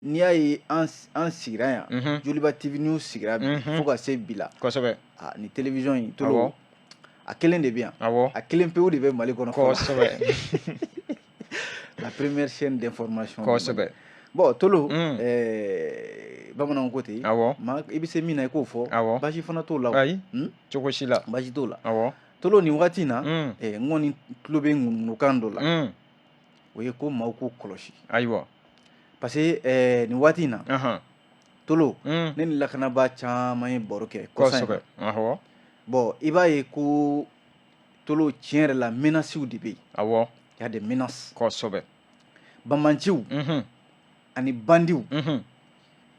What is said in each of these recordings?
N'i y'a ye an sigira yan, Joliba TV News sigira bi fo ka se bi la, kosɛbɛ, ni télévision in Tolo, a kelen de bɛ yan, a kelen pewu de bɛ Mali kɔnɔ. Kosɛbɛ. La première chaîne d'information. Kosɛbɛ. Bon Tolo, bamananw ko ten, maa i bɛ se min na i k'o fɔ, baasi fana t'o la. Ayi, cogo si la. Baasi t'o la. Tolo, nin waati in na, n kɔni tulo bɛ ŋunuŋunukan dɔ la, o ye ko maaw k'u kɔlɔsi. Parce que nin waati in na, Tolo, ne ni lakanabaa caman ye baro kɛ kɔsa in na. Bon, i b'a ye ko Tolo, tiɲɛ yɛrɛ la, menaces de bɛ yen. Il y a des menaces. Banbaanciw ani bandiw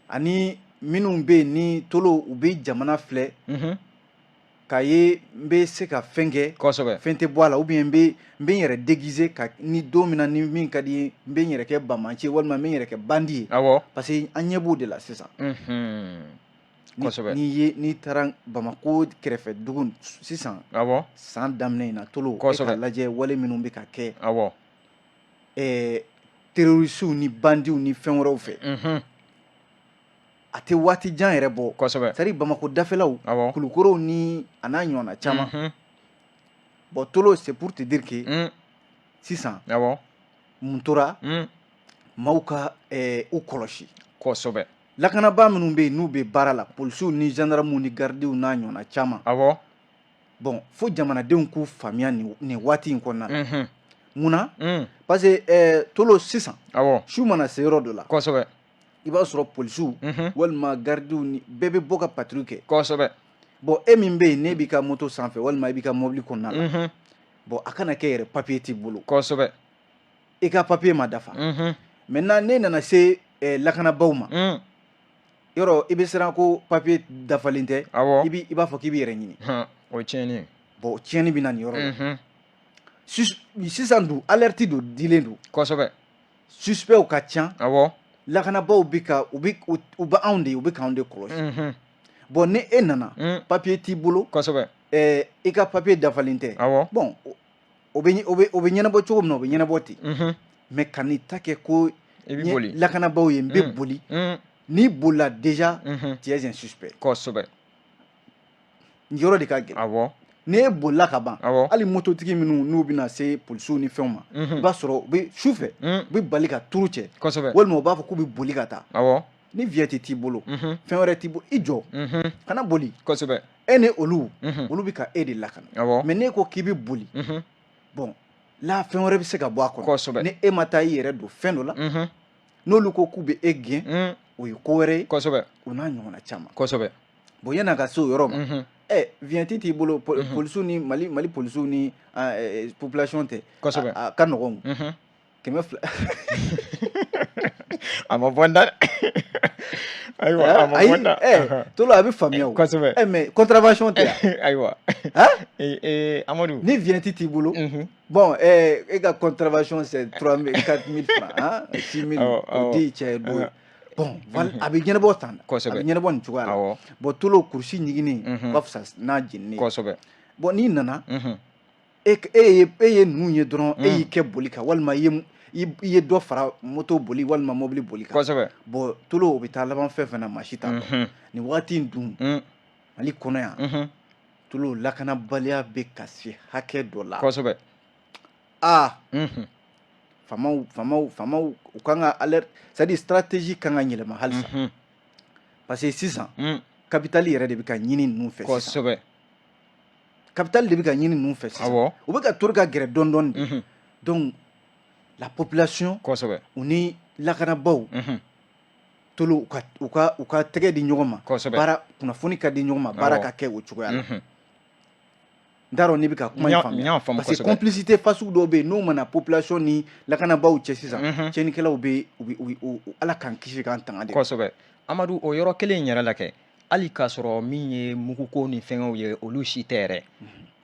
ani minnu bɛ yen ni Tolo, u bɛ jamana filɛ k'a ye n bɛ se ka fɛn kɛ, fɛn tɛ bɔ a la, ou bien n bɛ n yɛrɛ déguiser ka ni don min na ni min ka di ye, n bɛ n yɛrɛ kɛ banbaanci ye walima n bɛ n yɛrɛ kɛ bandi ye. Parce que an ɲɛ b'o de la sisan. N'i ye, n'i taara Bamakɔ kɛrɛfɛ dugu sisan, san daminɛ in na, Tolo, e k'a lajɛ wale minnu bɛ ka kɛ terroristes ni bandiw ni fɛn wɛrɛw fɛ, a tɛ waati jan yɛrɛ bɔ. C'est à dire Bamakɔ dafɛlaw, Kulukɔrɔw ni a n'a ɲɔgɔnna caman. Bon Tolo, c'est pour te dire que sisan mun tora, maaw ka u kɔlɔsi. Lakanabaa minnu bɛ yen, n'u bɛ baara la, polisiw ni gendarmew ni gardiw n'a ɲɔgɔnna caman. Bon, fo jamanadenw k'u faamuya nin waati in kɔnɔna na. Munna? Parce que Tolo, sisan su mana se yɔrɔ dɔ la, i b'a sɔrɔ polisiw walima gardiw ni bɛɛ bɛ bɔ ka patrouille kɛ. Bon, e min bɛ yen, n'e b'i ka moto sanfɛ walima i b'i ka mobili kɔnɔna la, bon, a kana kɛ yɛrɛ papier t'i bolo. I ka papier ma dafa. Maintenant, ne nana se lakanabaaw ma, yɔrɔ i bɛ siran ko papier dafalen tɛ, i b'a fɔ k'i b'i yɛrɛ ɲini. O ye tiɲɛni ye. Bon, tiɲɛni bɛ na nin yɔrɔ la sisan dun, alerte dɔ dilen don. Suspects ka ca. Lakanabaaw bɛ ka u bɛ u bɛ anw de ye, u bɛ k'anw de kɔlɔsi. Bon, ni e nana, papier t'i bolo, i ka papier dafalen tɛ, bon, o bɛ ɲɛnabɔ cogo min na, o bɛ ɲɛnabɔ ten. Mais ka n'i ta kɛ ko i bɛ boli, lakanabaaw ye, n bɛ boli, n'i bolila déjà, tu es un suspect. Nin yɔrɔ de ka gɛlɛn. N'e bolila ka ban, hali mototigi minnu n'u bɛna se polisiw ni fɛnw ma, i b'a sɔrɔ u bɛ su fɛ, u bɛ bali ka turu cɛ, walima u b'a fɔ k'u bɛ boli ka taa. Ni vignette t'i bolo, fɛn wɛrɛ t'i bolo, i jɔ, kana boli. E ni olu, olu bɛ ka e de lakana. Mais n'e ko k'i bɛ boli, bon la, fɛn wɛrɛ bɛ se ka bɔ a kɔnɔ. Ni e ma taa i yɛrɛ don fɛn dɔ la, n'olu ko k'u bɛ e gɛn, o ye ko wɛrɛ ye. O n'a ɲɔgɔnna caman. Bon, yan'a ka se o yɔrɔ ma, vignette t'i bolo, polisiw ni Mali polisiw ni population tɛ. A ka nɔgɔn 200. A ma bɔ n da dɛ. Ayiwa, a ma bɔ n da. Tolo, a bɛ faamuya o. Mais contravention tɛ yan? Ayiwa, Amadu. Ni vignette t'i bolo, bon, e ka contravention, c'est 3000, 4000 francs, hein, 6000, o di cɛ ye don. Bon, a bɛ ɲɛnabɔ tan, a bɛ ɲɛnabɔ nin cogoya la. Bon Tolo, kurusi ɲiginni ka fisa n'a jeninen ye. Bon, n'i nana, e ye ninnu ye dɔrɔn, e y'i kɛ boli kan, walima i ye dɔ fara moto boli walima mobili boli kan. Bon Tolo, o bɛ taa laban fɛn fɛn na, maa si t'a dɔn. Nin waati in dun, Mali kɔnɔ yan, Tolo, lakanabaliya bɛ ka se hakɛ dɔ la. Aa, faamaw, faamaw, faamaw, u kan ka alerte, c'est à dire stratégie kan ka yɛlɛma halisa, parce que sisan capital yɛrɛ de bɛ ka ɲini ninnu fɛ sisan. Capital de bɛ ka ɲini ninnu fɛ sisan. U bɛ ka tori ka gɛrɛ dɔɔni dɔɔni de. Donc la population, u ni lakanabaaw, Tolo, u ka tɛgɛ di ɲɔgɔn ma, baara kunnafoni ka di ɲɔgɔn ma, baara ka kɛ o cogoya la. N t'a dɔn n'i bɛ ka kuma in faamuya, parce que complicité fasugu dɔw bɛ yen, n'o mana population ni lakanabaaw cɛ sisan, tiɲɛnikɛlaw bɛ u, Ala k'an kisi k'an tanga de. Kosɛbɛ, Amadu. O yɔrɔ kelen in yɛrɛ la kɛ, hali k'a sɔrɔ min ye muguko ni fɛngɛw ye, olu si tɛ yɛrɛ.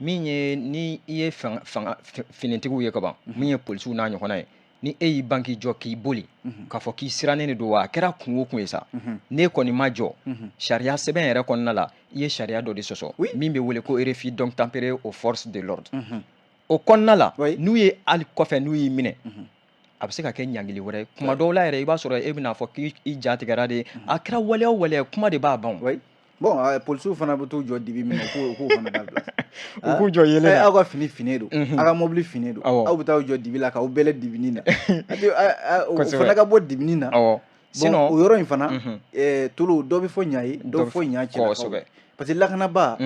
Min ye, ni i ye fanga finitigiw ye kaban, min ye polisiw n'a ɲɔgɔnna ye, ni e y'i ban k'i jɔ k'i boli k'a fɔ k'i sirannen de don wa, a kɛra kun o kun ye sa, n'e kɔni ma jɔ, sariya sɛbɛn yɛrɛ kɔnɔna la, i ye sariya dɔ de sɔsɔ min bɛ wele ko refus d'obtempérer aux forces de l'ordre. O kɔnɔna la, n'u ye hali kɔfɛ n'u y'i minɛ A bɛ se ka kɛ ɲangili wɛrɛ ye kuma dɔw la yɛrɛ. I b'a sɔrɔ e bɛna fɔ k'i ja tigɛra de. A kɛra waleya o waleya, kuma de b'a ban. Oui, bon, polisiw fana bɛ t'u jɔ dibi min na, u k'o fana dabila. U k'u jɔ yeelen na. Aw ka fini finnen don, aw ka mobili finnen don, aw bɛ taa jɔ dibi la k'aw bɛlɛ dibinin na. O fana ka bɔ dibinin na. Sinon o yɔrɔ in fana, Tolo, dɔ bɛ fɔ ɲa ye, dɔ bɛ fɔ ɲa cɛlakaw, parce que lakanabaa,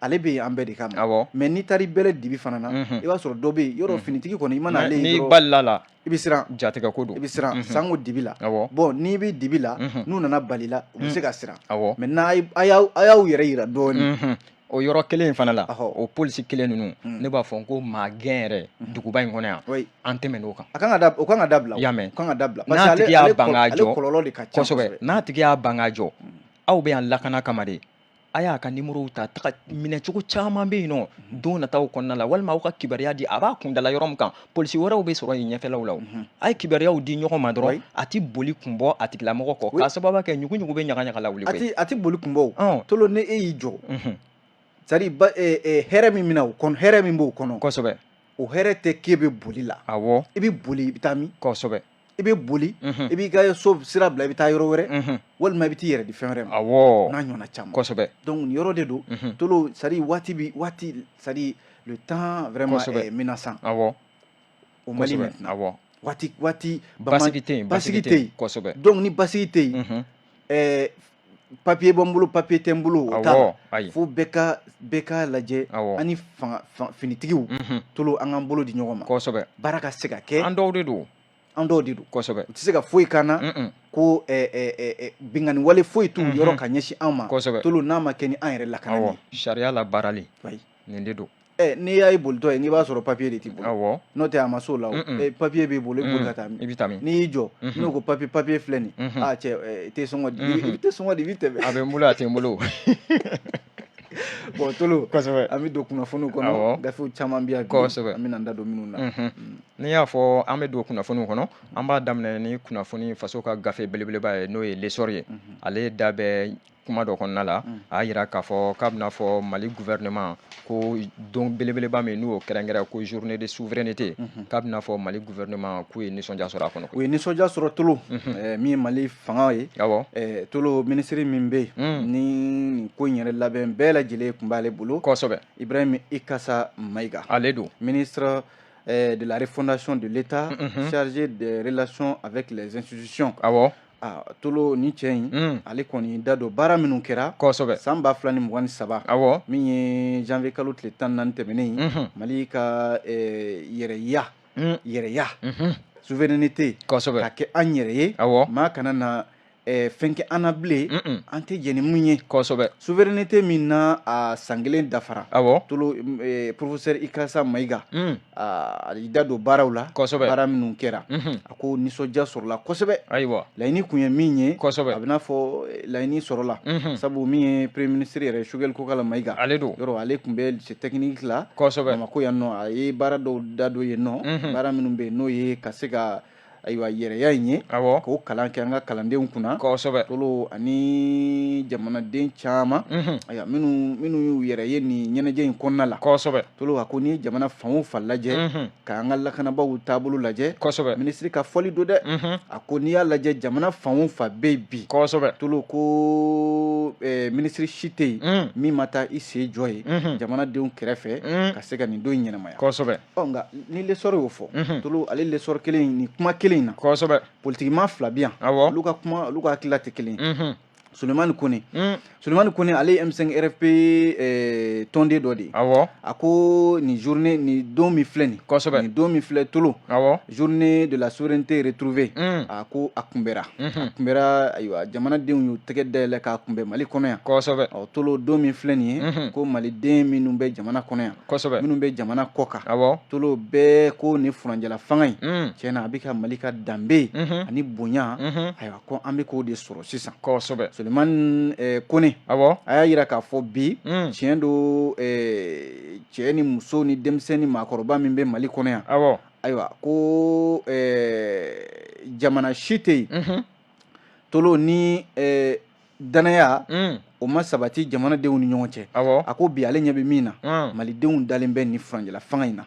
ale bɛ yen an bɛɛ de kama. Mais n'i taara i bɛlɛ dibi fana na, i b'a sɔrɔ dɔ bɛ yen yɔrɔ finitigi kɔni, i mana ale ye n'i balila la, i bɛ siran. Jatigɛ ko don. I bɛ siran sanko dibi la. Bon, n'i bɛ dibi la, n'u nana bali la, u bɛ se ka siran. Mais n'a a y'aw yɛrɛ yira dɔɔnin. O yɔrɔ kelen in fana la, o polisi kelen ninnu, ne b'a fɔ ko maa gɛn yɛrɛ duguba in kɔnɔ yan, an tɛmɛn'o kan. A kan ka da, o kan ka dabila. I y'a mɛn? O kan ka dabila. N'a tigi y'a ban k'a jɔ, kɔlɔlɔ de ka ca. Kosɛbɛ. N'a tigi y'a ban k'a jɔ, aw bɛ yan lakana kama de. A y'a ka nimorow ta, taga minɛcogo caman bɛ yen nɔ don nataw kɔnɔna la, walima aw ka kibaruya di a b'a kundala yɔrɔ min kan, polisi wɛrɛw bɛ sɔrɔ yen ɲɛfɛlaw la. A ye kibaruyaw di ɲɔgɔn ma dɔrɔn, a ti boli kun bɔ a tigilamɔgɔ kɔ, k'a sababu kɛ ɲugu-ɲugu bɛ ɲaga ɲaga lawuli koyi. A ti boli kun bɔ o. Tolo, ni e y'i jɔ, c'est à dire hɛrɛ min bɛna o kɔnɔ, hɛrɛ min b'o kɔnɔ, o hɛrɛ tɛ k'e bɛ boli la. I bɛ boli, i bɛ taa min? I bɛ boli, i b'i ka so sira bila, i bɛ taa yɔrɔ wɛrɛ, walima i bɛ t'i yɛrɛ di fɛn wɛrɛ ma. N'a ɲɔgɔnna caman. Donc nin yɔrɔ de don, Tolo, c'est à dire waati bi waati, c'est à dire le temps vraiment est menaçant au Mali maintenant. Waati waati. Basigi tɛ yen. Basigi tɛ yen. Donc ni basigi tɛ yen, papier bɔ n bolo, papier tɛ n bolo, o t'a la. Fo bɛɛ ka lajɛ, an ni fanga finitigiw, Tolo, an k'an bolo di ɲɔgɔn ma. Baara ka se ka kɛ. An dɔw de don. An dɔw de don. U tɛ se ka foyi k'an na ko binkanni wale foyi t'u yɔrɔ ka ɲɛsin an ma, Tolo, n'a ma kɛ ni an yɛrɛ lakanani ye. Sariya la baarali nin de don. N'i y'a ye bolitɔ ye, n'i b'a sɔrɔ papier de t'i bolo. N'o tɛ, a ma s'o la o. Papier b'i bolo, i bɛ boli ka taa min? I bɛ taa min? N'i y'i jɔ, n'o ko papier, papier filɛ nin ye, aa cɛ, i tɛ sɔngɔ di, i tɛ sɔngɔ di, i bɛ tɛmɛ. A bɛ n bolo, a tɛ n bolo. Bon, Tolo, an bɛ don kunnafoniw kɔnɔ. Gafew caman bɛ yan bi, an bɛna an da don minnu na. N'i y'a fɔ an bɛ don kunnafoniw kɔnɔ, an b'a daminɛ ni kunnafoni faso ka gafe belebeleba ye, n'o ye L'Essor ye. Ale da bɛ kuma dɔ kɔnɔna la, a y'a jira k'a fɔ k'a bɛna fɔ Mali gouvernement ko don belebeleba min n'u y'o kɛrɛnkɛrɛn ko journée de souveraineté, k'a bɛna fɔ Mali gouvernement k'u ye nisɔndiya sɔrɔ a kɔnɔ. U ye nisɔndiya sɔrɔ, Tolo. Min ye Mali fanga ye, Tolo, minisiri min bɛ yen ni nin ko in yɛrɛ labɛn bɛɛ lajɛlen tun b'ale bolo, Ibrahim Ikassa Maïga. Ale don. Ministre de la refondation de l'État, chargé des relations avec les institutions. Ah, Tolo, ni cɛ in, ale kɔni da don baara minnu kɛra san 2023, min ye janvier kalo tile 14 tɛmɛnen, Mali ka yɛrɛya, yɛrɛya, souveraineté, ka kɛ an yɛrɛ ye, maa kana na fɛn kɛ an na bilen, an tɛ jɛn ni mun ye. Souveraineté min na a san kelen dafara, Tolo, professeur Ikassa Maïga, a y'i da don baaraw la, baara minnu kɛra. A ko nisɔndiya sɔrɔla kosɛbɛ. Laɲini kun ye min ye, a bɛ n'a fɔ laɲini sɔrɔla, sabu min ye premier ministre yɛrɛ, Choguel Kokalla Maïga, ale don. Yɔrɔ ale tun bɛ lycée technique la Bamakɔ yan nɔ. A ye baara dɔw da don yen nɔ, baara minnu bɛ yen n'o ye ka se ka, ayiwa, yɛrɛya in ye, k'o kalan kɛ an ka kalandenw kunna. Tolo, ani jamanaden caman, ayiwa, minnu y'u yɛrɛ ye nin ɲɛnajɛ in kɔnɔna la. Tolo, a ko n'i ye jamana fan o fan lajɛ, k'an ka lakanabaaw taabolo lajɛ, minisiri ka fɔli don dɛ, a ko n'i y'a lajɛ, jamana fan o fan bɛ yen bi, Tolo, ko minisiri si tɛ yen min ma taa i sen jɔ yen jamanadenw kɛrɛfɛ ka se ka nin don in ɲɛnamaya. Ɔ, nka ni L'Essor y'o fɔ, Tolo, ale L'Essor kelen, nin kuma kelen in na, politikima fila bɛ yan, olu ka kuma, olu ka hakilila tɛ kelen ye. Sulemani Kone, Sulemani Kone, ale ye M5 RFP tɔnden dɔ de ye. A ko nin journée, nin don min filɛ nin, nin don min filɛ, Tolo, journée de la souveraineté retrouvée, a ko a kunbɛra, a kunbɛra. Ayiwa, jamanadenw y'u tɛgɛ dayɛlɛ k'a kunbɛn Mali kɔnɔ yan. Ɔ, Tolo, don min filɛ nin ye, ko maliden minnu bɛ jamana kɔnɔ yan, minnu bɛ jamana kɔ kan, Tolo, bɛɛ ko nin furanjɛla fanga in, tiɲɛna, a bɛ ka Mali ka danbe ani bonya, ayiwa, ko an bɛ k'o de sɔrɔ sisan. Sulemani Kone, a y'a yira k'a fɔ bi, tiɲɛ don, cɛ ni muso ni denmisɛn ni maakɔrɔba min bɛ Mali kɔnɔ yan, ayiwa, ko jamana si tɛ yen, Tolo, ni Danaya o ma sabati jamanadenw ni ɲɔgɔn cɛ. A ko bi ale ɲɛ bɛ min na, malidenw dalen bɛ nin furancɛla fanga in na.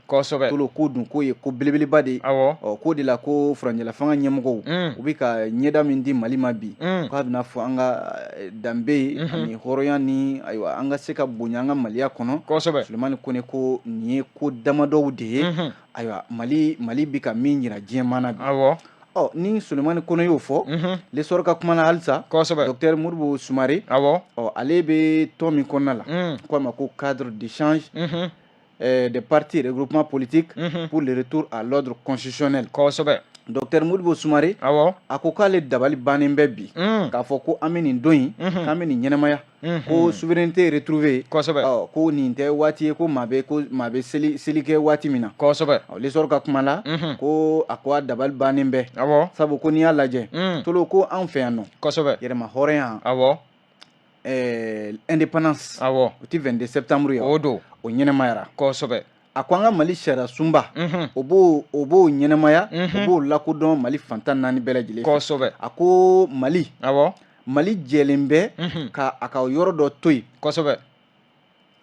Tolo ko dun k'o ye ko belebeleba de ye. Ɔ k'o de la ko furancɛla fanga ɲɛmɔgɔw u bɛ ka ɲɛda min di Mali ma bi, k'a bɛna fɔ an ka danbe ani hɔrɔnya ni ayiwa an ka se ka bonya an ka maliya kɔnɔ. Sulemani Kone ko nin ye ko damadɔw de ye, ayiwa, Mali bɛ ka min jira diɲɛ maa na bi. Ɔ ni Sulemani Kone y'o fɔ, L'Essor ka kuma na halisa, docteur Modibo Sumare, ɔ ale bɛ tɔn min kɔnɔna la, k'a ma ko cadre d'échange des partis regroupement politique pour le retour à l'ordre constitutionnel. Docteur Modibo Sumare, a ko k'ale dabali bannen bɛ bi k'a fɔ ko an bɛ nin don in, k'an bɛ nin ɲɛnamaya, ko souveraineté retrouvée. Ko nin tɛ waati ye ko maa bɛ ko maa bɛ seli seli kɛ waati min na. L'Essor ka kuma la, ko a ko a dabali bannen bɛ, sabu ko n'i y'a lajɛ, Tolo, ko anw fɛ yan nɔ, yɛrɛma hɔrɔnya, indépendance, o ti 22 septembre ye? O don. O ɲɛnɛmayara. A ko an ka Mali sariya sunba, o b'o ɲɛnɛmaya, o b'o lakodɔn Mali fantan naani bɛɛ lajɛlen fɛ. A ko Mali jɛlen bɛ ka a ka yɔrɔ dɔ to yen,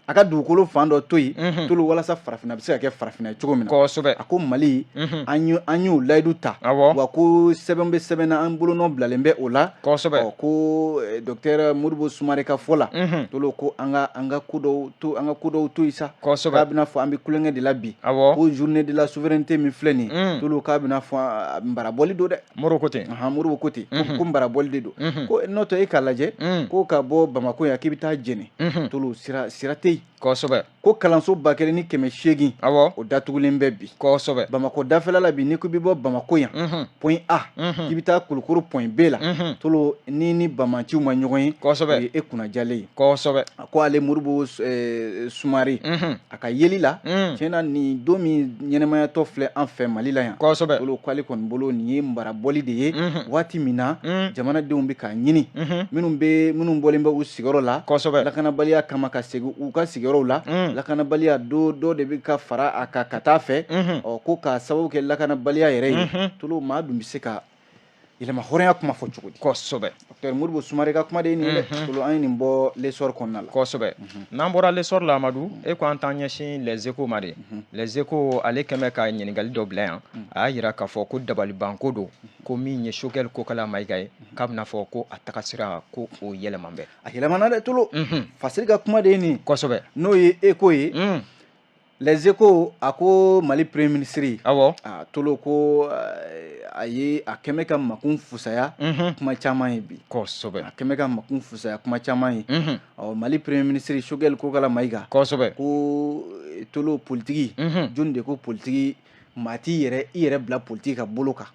a ka dugukolo fan dɔ to yen, Tolo, walasa farafinna bɛ se ka kɛ farafinna ye cogo min na. A ko Mali, an y'o layidu ta, wa ko sɛbɛn bɛ sɛbɛn na, an bolonɔ bilalen bɛ o la. Ɔ ko docteur Modibo Sumare ka fɔ la, Tolo, ko an ka ko dɔw to, an ka ko dɔw to yen sa, k'a bɛna fɔ an bɛ kulonkɛ de la bi. Ko journée de la souveraineté min filɛ nin ye, Tolo, k'a bɛna fɔ nbarabɔli don dɛ. Modibo ko ten. Ahan, Modibo ko ten, ko nbarabɔli de don. Ko n'o tɛ, e k'a lajɛ, ko ka bɔ Bamakɔ yan k'i bɛ taa Jɛnɛ, Tolo, sira tɛ yen. Ko kalanso 1800, o datugulen bɛ bi. Bamakɔ dafɛla la bi, n'i ko i bɛ bɔ Bamakɔ yan point A k'i bɛ taa Kulukoro point B la, Tolo, ni bamaciw ma ɲɔgɔn ye, o ye e kunnajalen ye. A ko ale Modibo Sumare, a ka yeli la, tiɲɛna, nin don min ɲɛnɛmayatɔ filɛ an fɛ Mali la yan, Tolo, k'ale kɔni bolo nin ye mbarabɔli de ye, waati min na jamanadenw bɛ k'a ɲini, minnu bɔlen bɛ u sigiyɔrɔ la lakanabaliya kama ka segin u ka sigiyɔrɔw la, lakanabaliya do dɔ de bɛ ka fara a kan ka taa fɛ. Ɔ ko k'a sababu kɛ lakanabaliya yɛrɛ ye, Tolo, maa dun bɛ se ka yɛlɛma hɔrɔnya kuma fɔ cogo di? Docteur Modibo Sumare ka kuma de ye nin ye dɛ. Tolo, an ye nin bɔ L'Essor kɔnɔna la. Kosɛbɛ. N'an bɔra L'Essor la, Amadu, e ko an t'an ɲɛsin Les Échos ma de. Les Échos, ale kɛmɛ ka ɲininkali dɔ bila yan. A y'a yira k'a fɔ ko dabalibanko don, ko min ye Choguel Kokala Mayiga ye, k'a bɛna fɔ ko a tagasira ko o yɛlɛman bɛ. A yɛlɛmana dɛ, Tolo. Fasiri ka kuma de ye nin ye. N'o ye Écho ye. Les Échos, a ko Mali premier ministre, a Tolo, ko a ye a kɛmɛ ka makun fusaya kuma caman ye bi. A kɛmɛ ka makun fusaya kuma caman ye. Ɔ Mali premier ministre Choguel Kokala Mayiga, ko Tolo, politiki, jɔnni de ko politiki maa t'i yɛrɛ i yɛrɛ bila politiki ka bolo kan?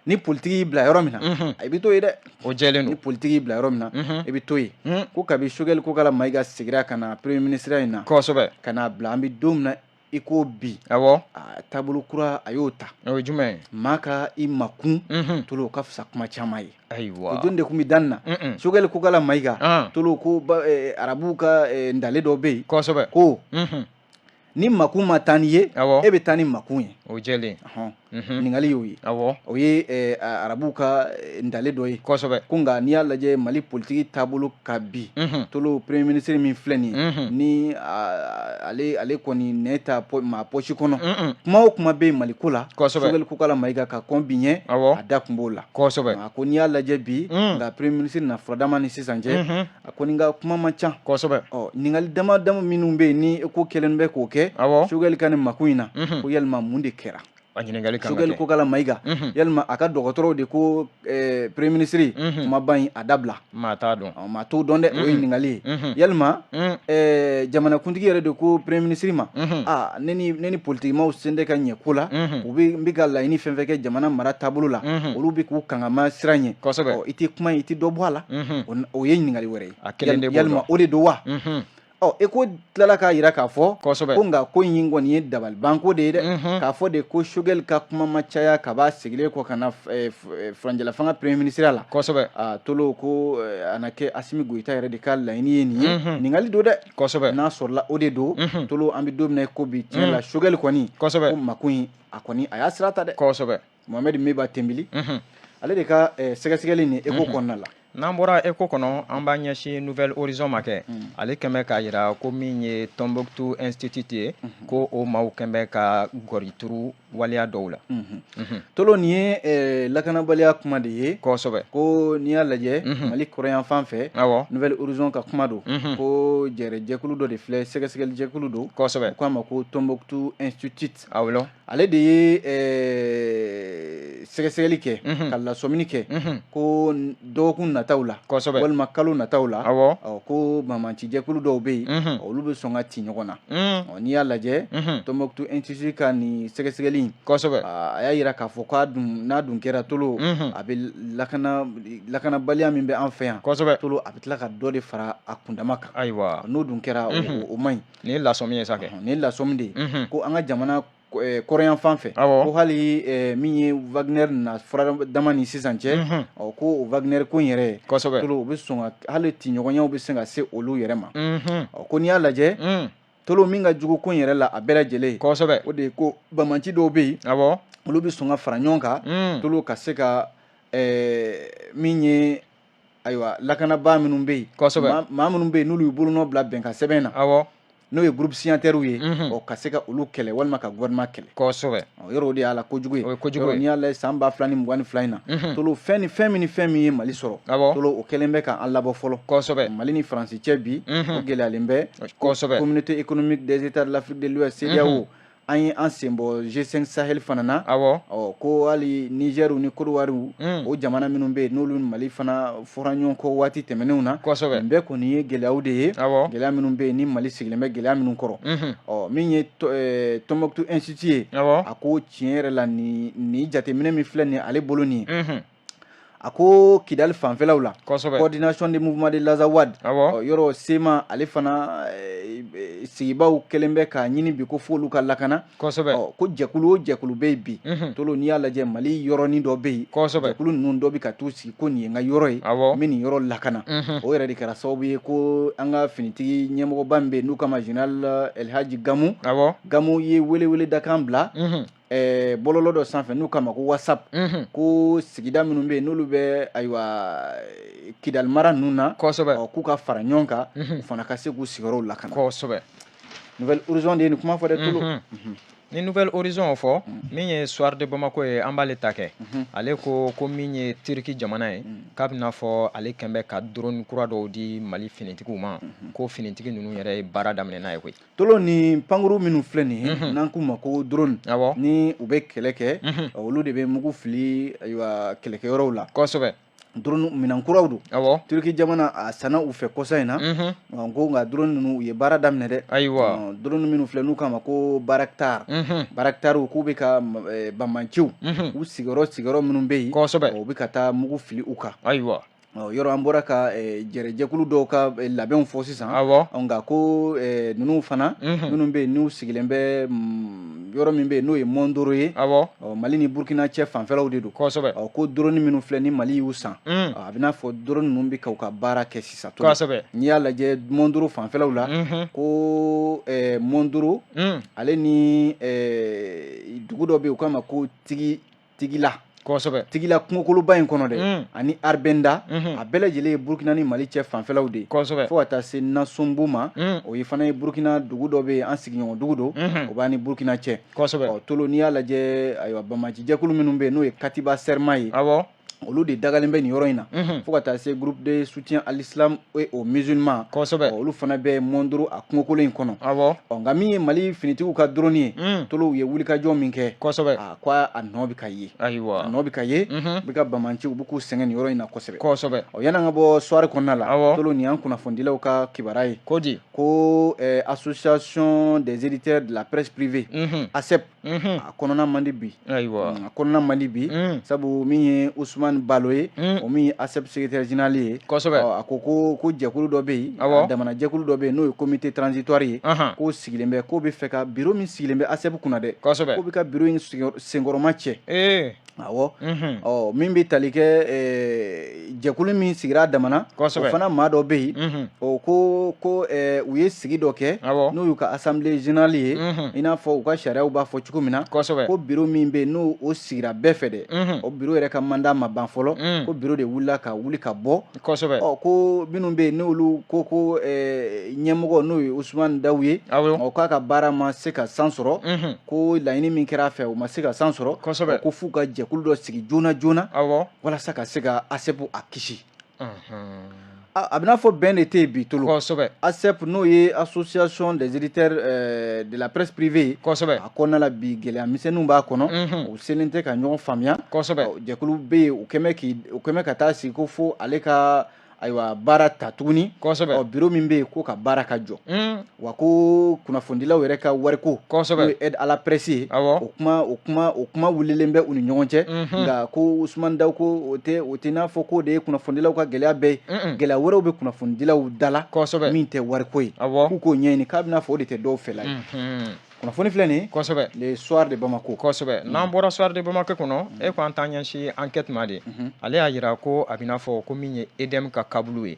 Ni politiki y'i bila yɔrɔ min na, i bɛ to yen dɛ. O jɛlen Ni don. politiki y'i bila yɔrɔ min na, i bɛ to yen. Ko kabi Choguel Kokala Mayiga seginna ka na premier ministre in na, ka n'a bila an bɛ don min na i ko bi, a taabolo kura a y'o ta. O ye jumɛn ye? Maa ka i makun, Tolo, o ka fisa kuma caman ye. Ayiwa. O jɔn de tun bɛ dan na? Choguel Kokala Mayiga. Tolo, ko arabuw ka ndale dɔ bɛ yen, ko ni makun ma taa ni ye, e bɛ taa ni makun ye. O jɛlen. Ɔhɔn. Ɲininkali y'o ye. O ye arabuw ka ndale dɔ ye. Ko nka n'i y'a lajɛ Mali politiki taabolo ka bi, Tolo, premier ministre min filɛ nin ye, ni ale kɔni nɛ ta maa poche kɔnɔ, kuma o kuma bɛ yen Mali ko la, Choguel Kokala Mayiga ka kɔn bi ɲɛ, a da tun b'o la. A ko n'i y'a lajɛ bi, nka premier ministre na furadama ni sisan cɛ, a kɔni ka kuma man ca. Ɔ ɲininkali dama dama minnu bɛ yen ni ko kɛlen bɛ k'o kɛ Choguel ka nin makun in na, ko yalima mun de kɛra? A ɲininkali kan ka Choguel kɛ. Kokala Mayiga, yalima a ka dɔgɔtɔrɔw de ko premier ministre kumaba in a dabila? Maa t'a dɔn. Ɔ, maa t'o dɔn dɛ, o ye ɲininkali ye. Yalima jamanakuntigi yɛrɛ de ko premier ministre ma, aa, ne ni politikimaw sen tɛ ka ɲɛ ko la, u bɛ n bɛ ka laɲini fɛn fɛn kɛ jamana mara taabolo la, olu bɛ k'u kangama sira ɲɛ. Ɔ, i tɛ kuma in, i tɛ dɔ bɔ a la. O ye ɲininkali wɛrɛ ye. A kelen de b'o Yalima dɔn. o de don wa? Ɔ, e ko tilala k'a jira k'a fɔ ko nka ko in kɔni ye dabalibanko de ye dɛ, k'a fɔ de ko Choguel ka kuma ma caya ka b'a sigilen kɔ ka na furancɛla fanga premier ministre la. A Tolo, ko a na kɛ Asimi Goyita yɛrɛ de ka laɲini ye nin ye. Ɲininkali don dɛ. N'a sɔrɔla o de don, Tolo, an bɛ don min na i ko bi, tiɲɛ la, Choguel kɔni, ko makun in, a kɔni a y'a sira ta dɛ. Mohamed Meba Tenbili, ale de ka sɛgɛsɛgɛli nin Écho kɔnɔna la. N'an bɔra Écho kɔnɔ, an b'an ɲɛsin Nouvel Horizon ma kɛ. Ale kɛn bɛ k'a jira ko min ye Tombouctou Institut ye, ko o maaw kɛn bɛ ka gɔri turu waleya dɔw la. Tolo, nin ye lakanabaliya kuma de ye. Ko n'i y'a lajɛ Mali kɔrɔnyanfan fɛ, Nouvel Horizon ka kuma don ko jɛrɛjɛkulu dɔ de filɛ, sɛgɛsɛgɛlijɛkulu don, u k'a ma ko Tombouctou Institut. Ale de ye sɛgɛsɛgɛli kɛ ka lasɔmini kɛ ko dɔgɔkun nataw la walima kalo nataw la, ko banbaacijɛkulu dɔw bɛ yen, olu bɛ sɔn ka ci ɲɔgɔn na. N'i y'a lajɛ, Tombouctou Institut ka nin sɛgɛsɛgɛli in, a y'a jira k'a fɔ k'a dun n'a dun kɛra, Tolo, a bɛ lakanabaliya min bɛ an fɛ yan, Tolo, a bɛ tila ka dɔ de fara a kundama kan. N'o dun kɛra, o man ɲi. Nin ye lasɔmi ye sa kɛ. Nin ye lasɔmi de ye ko an ka jamana kɔrɔnyanfan fɛ, ko hali min ye Wagner na fura dama ni sisan cɛ, ko o Wagner ko in yɛrɛ, Tolo, u bɛ sɔn ka hali tiɲɔgɔnyaw bɛ se ka se olu yɛrɛ ma. Ko n'i y'a lajɛ, Tolo, min ka jugu ko in yɛrɛ la a bɛɛ lajɛlen ye, o de ye ko banbaanci dɔw bɛ yen, olu bɛ sɔn ka fara ɲɔgɔn kan, Tolo, ka se ka min ye, ayiwa, lakanabaa minnu bɛ yen, maa minnu bɛ yen n'olu y'u bolonɔ bila bɛnkan sɛbɛn na, n'o ye groupe signataire ye, ka se ka olu kɛlɛ walima ka gouvernement kɛlɛ. Yɔrɔ o de y'a la kojugu ye. O ye kojugu ye. N'i y'a lajɛ, san 2022 in na, Tolo, fɛn ni fɛn min ni fɛn min ye Mali sɔrɔ, Tolo, o kɛlen bɛ k'an labɔ fɔlɔ. Mali ni Faransi cɛ bi, o gɛlɛyalen bɛ. Communauté économique des États de l'Afrique de l'Ouest, CEDEAO, an ye an sen bɔ G5 Sahel fana na. Ɔ, ko hali Niger ni Côte d'Ivoire, o jamana minnu bɛ yen, n'olu ni Mali fana fɔra ɲɔgɔn kɔ waati tɛmɛnenw na, nin bɛɛ kɔni ye gɛlɛyaw de ye, gɛlɛya minnu bɛ yen ni Mali sigilen bɛ gɛlɛya minnu kɔrɔ. Ɔ, min ye Tombouctou Institut ye, a ko tiɲɛ yɛrɛ la, nin jateminɛ min filɛ nin ye ale bolo nin ye, a ko Kidali fanfɛlaw la, Coordination des mouvements de l'Azawad, yɔrɔ CMA, ale fana sigibaw kɛlen bɛ k'a ɲini bi ko f'olu ka lakana. Ko jɛkulu o jɛkulu bɛ yen bi, Tolo, n'i y'a lajɛ, Mali yɔrɔnin dɔ bɛ yen, jɛkulu ninnu dɔ bɛ ka t'u sigi ko nin ye n ka yɔrɔ ye, n bɛ nin yɔrɔ lakana. O yɛrɛ de kɛra sababu ye ko an ka finitigi ɲɛmɔgɔba min bɛ yen n'u kama général Elhaji Gamu, Gamu ye welewele dakan bila bɔlɔlɔ dɔ sanfɛ n'u kama ko WhatsApp, ko sigida minnu bɛ yen n'olu bɛ, ayiwa, Kidali mara ninnu na, k'u ka fara ɲɔgɔn kan, u fana ka se k'u sigiyɔrɔw lakana. Nouvel Horizon de ye nin kuma fɔ dɛ, Tolo. Ni Nouvel Horizon fɔ, min ye Soir de Bamako ye, an b'ale ta kɛ. Ale ko min ye Turki jamana ye, k'a bɛna fɔ ale kɛn bɛ ka drone kura dɔw di Mali finitigiw ma, ko finitigi ninnu yɛrɛ ye baara daminɛ n'a ye koyi. Tolo, ni pankuru minnu filɛ nin ye, n'an k'u ma ko drone, ni u bɛ kɛlɛ kɛ, olu de bɛ mugu fili, ayiwa, kɛlɛkɛyɔrɔw la. Drone minɛn kuraw don. Turki jamana a sanna u fɛ kɔsa in na. Ko nka drone ninnu, u ye baara daminɛ dɛ. Drone minnu filɛ n'u k'a ma ko Bayraktar, Bayraktar, k'u bɛ ka banbaanciw u sigiyɔrɔ minnu bɛ yen, u bɛ ka taa mugu fili u kan. Yɔrɔ an bɔra ka jɛrɛjɛkulu dɔw ka labɛnw fɔ sisan, nka ko ninnu fana minnu bɛ yen n'u sigilen bɛ yɔrɔ min bɛ yen n'o ye Mondoro ye, Mali ni Burukina cɛ fanfɛlaw de don, ko drone minnu filɛ ni Mali y'u san, a bɛ n'a fɔ drone ninnu bɛ ka u ka baara kɛ sisan. N'i y'a lajɛ Mondoro fanfɛlaw la, ko Mondoro ale ni dugu dɔ bɛ yen u k'a ma ko Tigila, Tigila kungokoloba in kɔnɔ dɛ, ani Arbenda, a bɛɛ lajɛlen ye Burukina ni Mali cɛ fanfɛlaw de ye, fo ka taa se Nasonbo ma, o ye fana ye Burukina dugu dɔ bɛ yen, an sigiɲɔgɔn dugu don, o b'a ni Burukina cɛ. Tolo, n'i y'a lajɛ, ayiwa, banbaanci jɛkulu minnu bɛ yen n'o ye Katiba Serma ye, olu de dagalen bɛ nin yɔrɔ in na, fo ka taa se Groupe de soutien à l'islam et aux musulmans, olu fana bɛ Mondoro a kungokolo in kɔnɔ. Nka min ye Mali finitigiw ka drone ye, Tolo, u ye wulikajɔ min kɛ, a ko a nɔ bɛ ka ye, a nɔ bɛ ka ye, u bɛ ka banbaanciw, u bɛ k'u sɛgɛn nin yɔrɔ in na kosɛbɛ. Yanni an ka bɔ Soir kɔnɔna la, Tolo, nin y'an kunnafonidilaw ka kibaruya ye. Ko di? Ko Association des éditeurs de la presse privée, ASEP, a kɔnɔna man di bi. A kɔnɔna man di bi, sabu min ye Usumani Balo ye, o min ye ASEP secrétaire général ye, a ko jɛkulu dɔ bɛ yen, a damana jɛkulu dɔ bɛ yen n'o ye comité transitoire ye, k'o sigilen bɛ, k'o bɛ fɛ ka bureau min sigilen bɛ ASEP kunna dɛ, k'o bɛ ka bureau in senkɔrɔma cɛ. Awɔ, ɔ min bɛ tali kɛ jɛkulu min sigira a damana, o fana maa dɔ bɛ yen, o ko u ye sigi dɔ kɛ, n'o y'u ka assemblée générale ye, i n'a fɔ u ka sariyaw b'a fɔ cogo min na, ko bureau min bɛ yen, n'o o sigira bɛɛ fɛ dɛ, o bureau yɛrɛ ka mandat ma ban fɔlɔ, ko bureau de wulila ka wuli ka bɔ. Ɔ ko minnu bɛ yen, n'olu ko ɲɛmɔgɔ, n'o ye Usumani Dawu ye, ɔ k'a ka baara ma se ka san sɔrɔ, ko laɲini min kɛra a fɛ, o ma se ka san sɔrɔ, ko f'u ka jɛkulu dɔ sigi joona joona walasa ka se ka ASEP a kisi. A bɛna fɔ bɛn de tɛ yen bi, Tolo. ASEP, n'o ye Association des éditeurs de la presse privée ye, a kɔnɔna la bi, gɛlɛya misɛnninw b'a kɔnɔ, u selen tɛ ka ɲɔgɔn faamuya. Jɛkulu bɛ yen, u kɛmɛ k'i u kɛmɛ ka taa sigi ko fo ale ka, ayiwa, baara ta tuguni. Ɔ bureau min bɛ yen, ko ka baara ka jɔ, wa ko kunnafonidilaw yɛrɛ ka wariko, n'o ye aide à la presse ye, o kuma wulilen bɛ u ni ɲɔgɔn cɛ. Nka ko Usumani Dawu ko o tɛ n'a fɔ k'o de ye kunnafonidilaw ka gɛlɛya bɛɛ ye. Gɛlɛya wɛrɛw bɛ kunnafonidilaw da la min tɛ wariko ye, k'u k'o ɲɛɲini, k'a bɛna fɔ o de tɛ dɔw fɛla ye. Kunnafoni filɛ nin ye, Le Soir de Bamako. Kosɛbɛ. N'an bɔra Soir de Bamako kɔnɔ, e ko an t'an ɲɛsin Enquête ma de. Ale y'a jira ko a bɛna fɔ ko min ye EDM ka câble ye,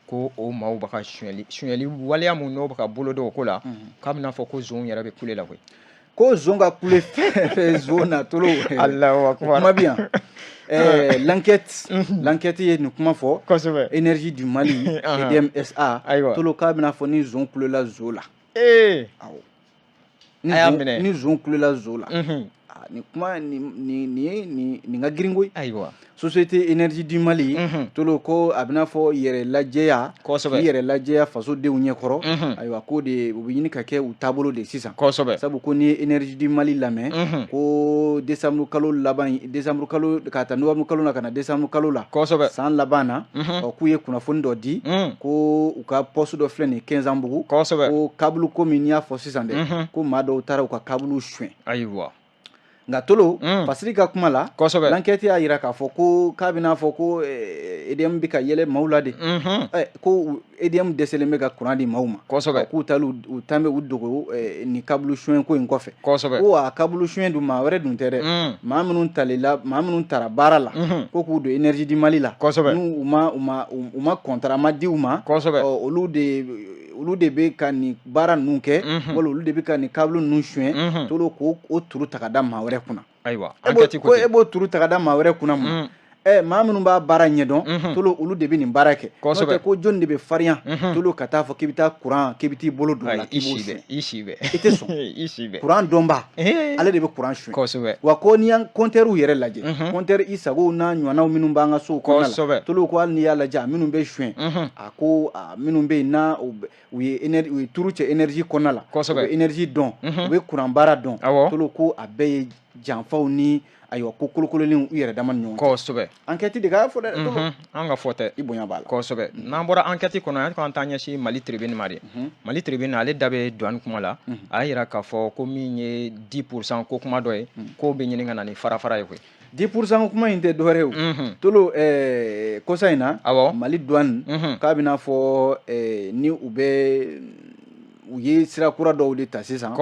ko o maaw bɛ ka sonyɛli waleya mun n'o bɛ ka bolo o ko la, k'a bɛna fɔ ko zon yɛrɛ bɛ kule la koyi. Ko zon ka kule fɛn zon na, Tolo. Allahu akbar. Kuma bi yan. L'enquête ye nin kuma fɔ. Énergie du Mali, EDM SA. Tolo, k'a bɛna fɔ ni zon kulela zo la. Awɔ. A y'a minɛ. Ni zon kulela zo la. Nin kuma nin ye nin ka girin koyi. Société Énergie du Mali, Tolo, ko a bɛna fɔ yɛrɛ lajɛya, k'i yɛrɛ lajɛya fasodenw ɲɛkɔrɔ, ayiwa, ko de u bɛ ɲini ka kɛ u taabolo de sisan. Sabu ko n'i ye Énergie du Mali lamɛn, ko décembre kalo laban, décembre kalo ka taa novembre kalo la ka na décembre kalo la, san laban na, ɔ k'u ye kunnafoni dɔ di, ko u ka poste dɔ filɛ nin ye Quinzambougou, ko câble ko min n'i y'a fɔ sisan dɛ, ko maa dɔw taara u ka câble suɲɛ. Nka Tolo, Fasiri ka kuma la, l'enquête y'a jira k'a fɔ ko k'a bɛna fɔ ko EDM bɛ ka yɛlɛ maaw la de, ko EDM dɛsɛlen bɛ ka courant di maaw ma. K'u taara u tan bɛ u dogo nin câble suɲɛ ko in kɔfɛ. Ko a câble suɲɛ dun, maa wɛrɛ dun tɛ dɛ, maa minnu talila, maa minnu tara baara la ko k'u don Énergie du Mali la, n'u u ma contrat ma di u ma, olu de bɛ ka nin baara ninnu kɛ, wala olu de bɛ ka nin câble ninnu suɲɛ. Tolo, k'o o turu ta ka da maa wɛrɛ kunna. Ayiwa. Ko e b'o turu ta ka da maa wɛrɛ kunna mun? Maa minnu b'a baara ɲɛdɔn, Tolo, olu de bɛ nin baara kɛ. N'o tɛ, ko jɔnni de bɛ farinya, Tolo, ka taa fɔ k'i bɛ taa courant, k'i bɛ t'i bolo don o la, k'i b'o suɲɛ? I si bɛɛ. I tɛ sɔn. I si bɛɛ. Courant dɔnba, ale de bɛ courant suɲɛ. Wa ko n'i y'an compteur yɛrɛ lajɛ, compteur i sago n'a ɲɔgɔnnaw minnu b'an ka sow kɔnɔna la, Tolo, ko hali n'i y'a lajɛ, a minnu bɛ suɲɛ, a ko a minnu bɛ yen n'a u ye turu cɛ énergie kɔnɔna la, u bɛ énergie dɔn, u bɛ courant baara dɔn, Tolo, ko a bɛɛ ye janfaw ni, ayiwa, ko kolokololenw u yɛrɛ dama ni ɲɔgɔn cɛ. Enquête de k'a fɔ dɛ, Tolo. An ka fɔ tɛ. I bonya b'a la. Kosɛbɛ. N'an bɔra Enquête kɔnɔ, an ko an t'an ɲɛsin Mali Tribune ma de. Mali Tribune, ale da bɛ douane kuma la. A y'a jira k'a fɔ ko min ye 10% ko kuma dɔ ye, k'o bɛ ɲini ka na ni fara fara ye koyi. 10% kuma in tɛ dɔwɛrɛ ye o, Tolo. Kɔsa in na, Mali douane, k'a bɛna fɔ ni u bɛ u ye sira kura dɔw de ta sisan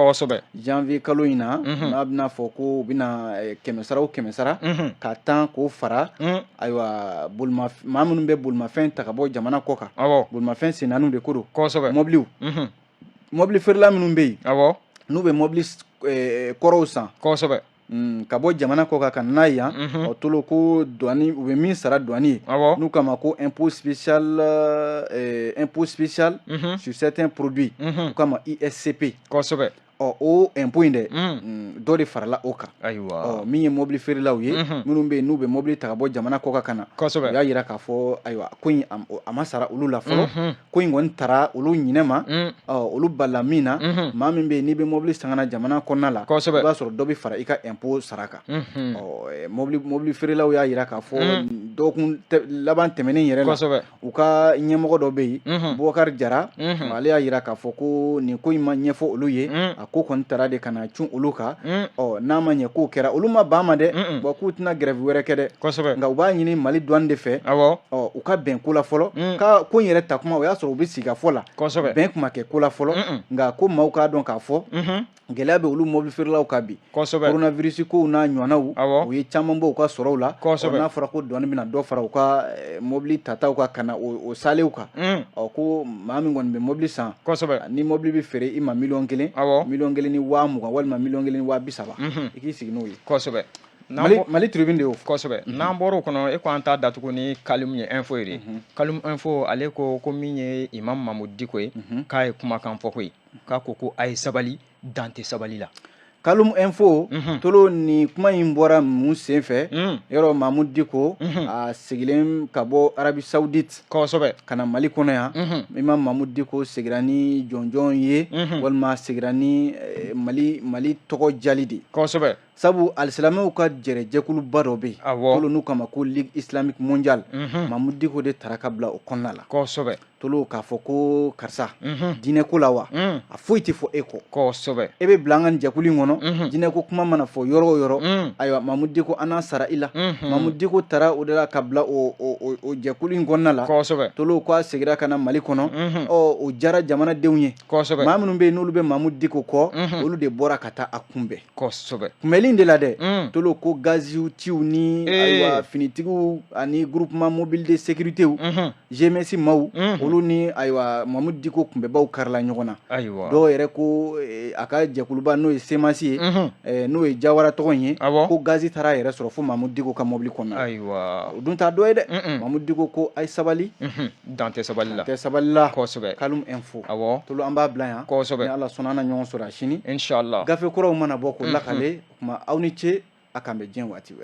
janvier kalo in na, n'a bɛna fɔ ko u bɛna kɛmɛ sara o kɛmɛ sara, ka tan k'o fara, ayiwa, maa minnu bɛ bolimafɛn ta ka bɔ jamana kɔ kan, bolimafɛn sen naaniw de ko don, mɔbiliw, mɔbili feerela minnu bɛ yen, n'u bɛ mɔbili kɔrɔw san ka bɔ jamana kɔ kan ka na n'a ye yan, ɔ Tolo, ko douane, u bɛ min sara douane ye, n'u k'a ma ko impôt spécial sur certains produits, u k'a ma ISCP. Ɔ o impôt in dɛ, dɔ de farala o kan. Ɔ min ye mɔbili feerelaw ye, minnu bɛ yen n'u bɛ mɔbili ta ka bɔ jamana kɔ kan ka na, u y'a jira k'a fɔ, ayiwa, ko in a ma sara olu la fɔlɔ. Ko in kɔni taara olu ɲinɛ ma. Ɔ olu balila min na, maa min bɛ yen n'i bɛ mɔbili san ka na jamana kɔnɔna la, i b'a sɔrɔ dɔ bɛ fara i ka impôt sara kan. Ɔ mɔbili feerelaw y'a jira k'a fɔ dɔgɔkun laban tɛmɛnen yɛrɛ la, u ka ɲɛmɔgɔ dɔ bɛ yen, Bubakari Jara, ale y'a jira k'a fɔ ko nin ko in ma ɲɛfɔ olu ye. A ko kɔni taara de ka na cun olu kan. Ɔ n'a ma ɲɛ k'o kɛra, olu ma ban ma dɛ. Bon, k'u tɛna grève wɛrɛ kɛ dɛ, nka u b'a ɲini Mali douane de fɛ, ɔ u ka bɛn ko la fɔlɔ, ka ko in yɛrɛ ta kuma, o y'a sɔrɔ u bɛ sigi ka fɔ la, bɛn kun ma kɛ ko la fɔlɔ. Nka ko maaw k'a dɔn k'a fɔ Gɛlɛya bɛ olu mobili feerelaw kan bi. Coronavirus kow n'a ɲɔgɔnnaw, o ye caman bɔ u ka sɔrɔw la. N'a fɔra ko douane bɛna dɔ fara u ka mobili tataw kan ka na o salew kan, ɔ ko maa min kɔni bɛ mobili san, ni mobili bɛ feere i ma 1 miliyɔn, 1,2 miliyɔn walima 1,3 miliyɔn, i k'i sigi n'o ye. Mali Tribune de y'o fɔ. Kosɛbɛ. N'an bɔra o kɔnɔ, e ko an t'a datugu ni Kalimu ye info ye de. Kalimu info, ale ko ko min ye Imam Mamudu Diko ye, k'a ye kumakan fɔ koyi, k'a ko ko a ye sabali, dan tɛ sabali la. Kalimu info, Tolo, ni kuma in bɔra mun sen fɛ? Yɔrɔ Mamudu Diko, a segilen ka bɔ Arabie Saoudite ka na Mali kɔnɔ yan, Imam Mamudu Diko segira ni jɔnjɔn ye walima a segira ni Mali tɔgɔ jali de? Sabu alisilamɛw ka jɛrɛjɛkuluba dɔ bɛ yen, Tolo, n'u k'a ma ko Ligue islamique mondiale, Mamudu Diko de taara ka bila o kɔnɔna la. Tolo, k'a fɔ ko karisa, diinɛko la wa, a foyi tɛ fɔ e kɔ. E bɛ bila an ka nin jɛkulu in kɔnɔ, diinɛko kuma mana fɔ yɔrɔ o yɔrɔ, ayiwa, Mamudu Diko, an n'a sara i la. Mamudu Diko taara o de la ka bila o jɛkulu in kɔnɔna la. Tolo, ko a segira ka na Mali kɔnɔ, ɔ o diyara jamanadenw ye. Maa minnu bɛ yen n'olu bɛ Mamudu Diko kɔ, olu de bɔra ka taa a kunbɛn. Kunbɛli de la dɛ, Tolo, ko gaziw ciw ni ayiwa finitigiw ani groupement mobile de sécurité, GMS maaw, olu ni ayiwa Mamudu Diko kunbɛbaw karila ɲɔgɔn na. Dɔw yɛrɛ ko a ka jɛkuluba, n'o ye CMAS ye, n'o ye Jawara tɔgɔ in ye, ko gazi taara a yɛrɛ sɔrɔ fo Mamudu Diko ka mobili kɔnɔna. O dun t'a dɔ ye dɛ. Mamudu Diko ko a ye sabali. Dan tɛ sabali la. Tɛ sabali la. Kalimu info. Tolo, an b'a bila yan. Ni Ala sɔnna, an na ɲɔgɔn sɔrɔ a sini. Inshallah. Gafe kuraw mana bɔ k'o lakale o kuma. Aw ni ce, a k'an bɛn diɲɛ waati wɛrɛ.